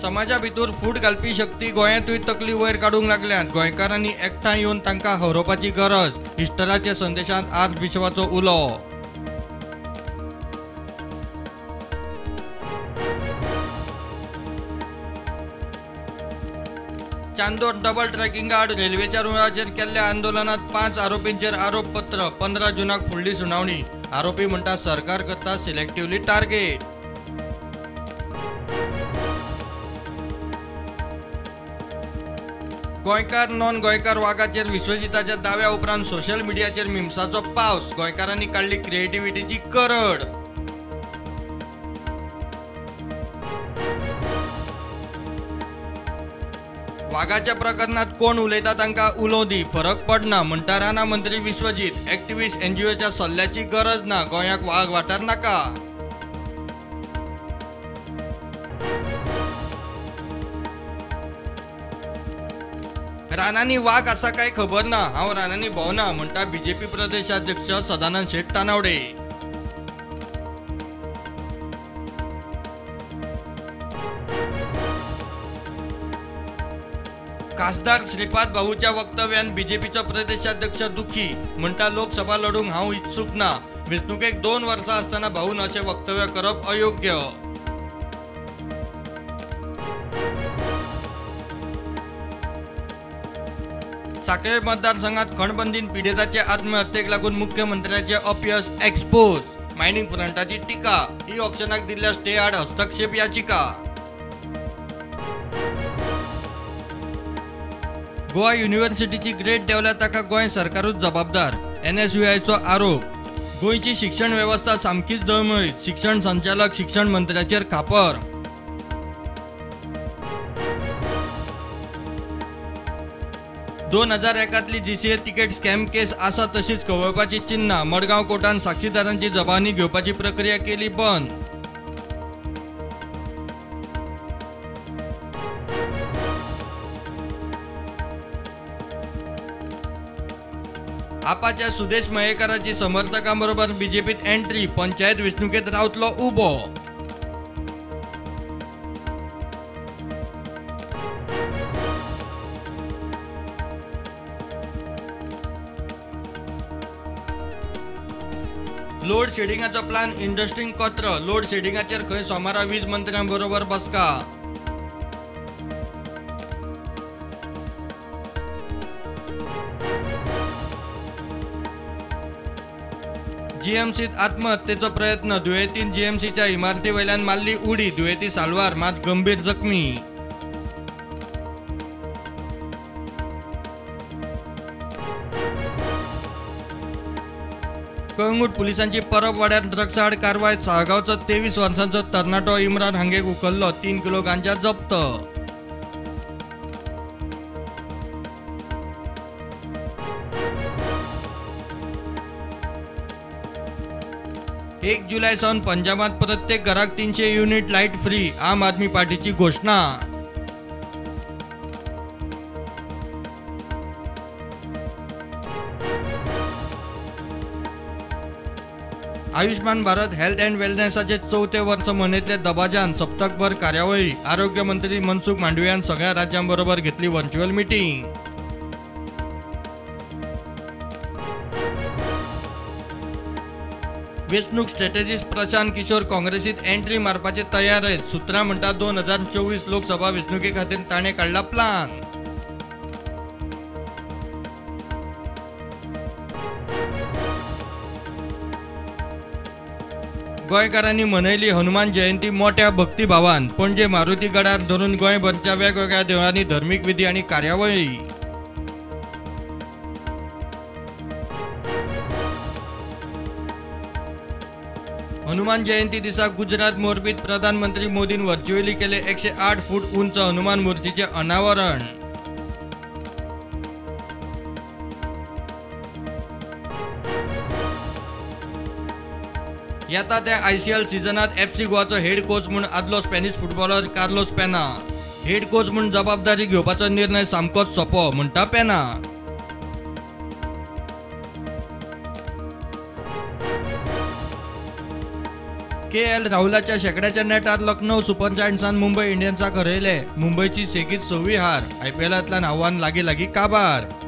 समाजा भितर फूट घालपी शक्ती गोंयांतूय तकली वयर काडूंक लागल्यात. गोंयकारांनी एकठांय येवन तांकां हरोवपाची गरज. इस्टराच्या संदेशांत आर्च बिशपाचो उलो. चांदोर डबल ट्रॅकिंगा आड रेल्वेच्या रुळाचेर केल्ल्या आंदोलनात 5 आरोपींचेर आरोपपत्र. 15 जूनाक फुडली सुनावणी. आरोपी म्हणटा सरकार करता सिलेक्टिवली टार्गेट. गोंयकार नॉन गोंयकार वागाचेर विश्वजिताच्या दाव्या उपरांत सोशल मिडियाचेर मिम्साचो पावस. गोंयकारांनी काडली क्रिएटिव्हिटीची करड. वागाच्या प्रकरणात कोण उलयता तांकां उलोवं दी, फरक पडना म्हणटा राना मंत्री विश्वजीत. एक्टिव्हिस्ट एनजीओच्या सल्ल्याची गरज ना, गोंयाक वाग वाठार नाका. रानांनी वाग आसा काय खबर ना, हांव रानांनी भोंवना म्हणटा बीजेपी प्रदेशाध्यक्ष सदानंद शेट तानावडे. खासदार श्रीपाद भाऊच्या वक्तव्यान बीजेपीचो प्रदेशाध्यक्ष दुखी, म्हणटा लोकसभा लढूंक हांव इत्सूक ना. वेंचणुकेक 2 वर्सां आसतना भाऊन अशें वक्तव्य करप अयोग्य. साखळे मतदारसंघात खणबंदीन पिडेताचे आत्महत्येक लागून मुख्यमंत्र्याचे अपयश एक्सपोज. मायनिंग फ्रंटाची टिका. ई ऑक्शनाक दिल्ल्या स्टे आड हस्तक्षेप याचिका. गोवा युनिव्हर्सिटीची ग्रेड देंवल्या ताका गोंय सरकारूच जबाबदार, एनएसयूआयचो आरोप. गोंयची शिक्षण वेवस्था सामकीच डळमळीत. शिक्षण संचालक शिक्षण मंत्र्याचेर खापर. 2001 जीसीए तिकेट स्कॅम केस आसा तशीच कवळपाची चिन्हां. मडगांव कोर्टान साक्षीदारांची जबानी घेवपाची प्रक्रिया केली बंद. आपाच्या सुदेश मयेकाराची समर्थकांबरोबर बीजेपीत एंट्री. पंचायत वेंचणुकेत रावतलो उबो. लोड शेडिंगाचो प्लान इंडस्ट्रींक कत्र. लोड शेडिंगाचेर खंय सोमारा वीज मंत्र्यांबरोबर बसका. जीएमसीत आत्महत्येचो प्रयत्न. दुयेंतीन जीएमसीच्या इमारती वयल्यान मारली उडी. दुयेंती साल्वार, मात गंभीर जखमी. कळंगूट पुलिसांची परबवाड्यार ड्रग्स आड कारवाय. साळगांवचो 23 वर्सांचो तरणाटो इम्रान हांगेक उखल्लो. 3 किलो गांजा जप्त. एक जुलै सावन पंजाबात प्रत्येक घराक 300 युनिट लायट फ्री. आम आदमी पार्टीची घोशणा. आयुष्मान भारत हेल्थ अँड वेलनेसाचे 4थें वर्स मनयतले दबाज्यान. सप्तकभर कार्यावळी. आरोग्य मंत्री मनसुख मांडवियान सगळ्या राज्यांबरोबर घेतली व्हर्च्युअल मिटींग. वेंचणूक स्ट्रॅटेजिस्ट प्रशांत किशोर काँग्रेसीत एंट्री मारपाचे तयारेत. सूत्रां म्हणटा 2024 लोकसभा वेंचणुके खातीर ताणें काडला प्लान. गोंयकारांनी मनयली हनुमान जयंती मोठ्या भक्तिभावान. पणजे मारुती गडार धरून गोंयभरच्या वेगवेगळ्या देवळांनी धर्मीक विधी आनी कार्यावळी. हनुमान जयंती दिसा गुजरात मोरबीत प्रधानमंत्री मोदीन व्हर्च्युअली केले 108 फूट उंच हनुमान मूर्तीचे अनावरण. येता त्या आयसीएल सिजनात एफसी गोवाचो हेड कोच म्हूण आदलो Spanish footballer Carlos Pena. Head coach म्हूण जबाबदारी घेवपाचो निर्णय सामकोच सोंपो म्हणटा पेना. KL राहुलाच्या शेंकड्याच्या नेटार लखनौ सुपर जायंट्सान मुंबय इंडियन्साक हरयले. मुंबयची सेगीत 6वी हार. आयपीएलांतल्यान आव्हान लागीं लागीं काबार.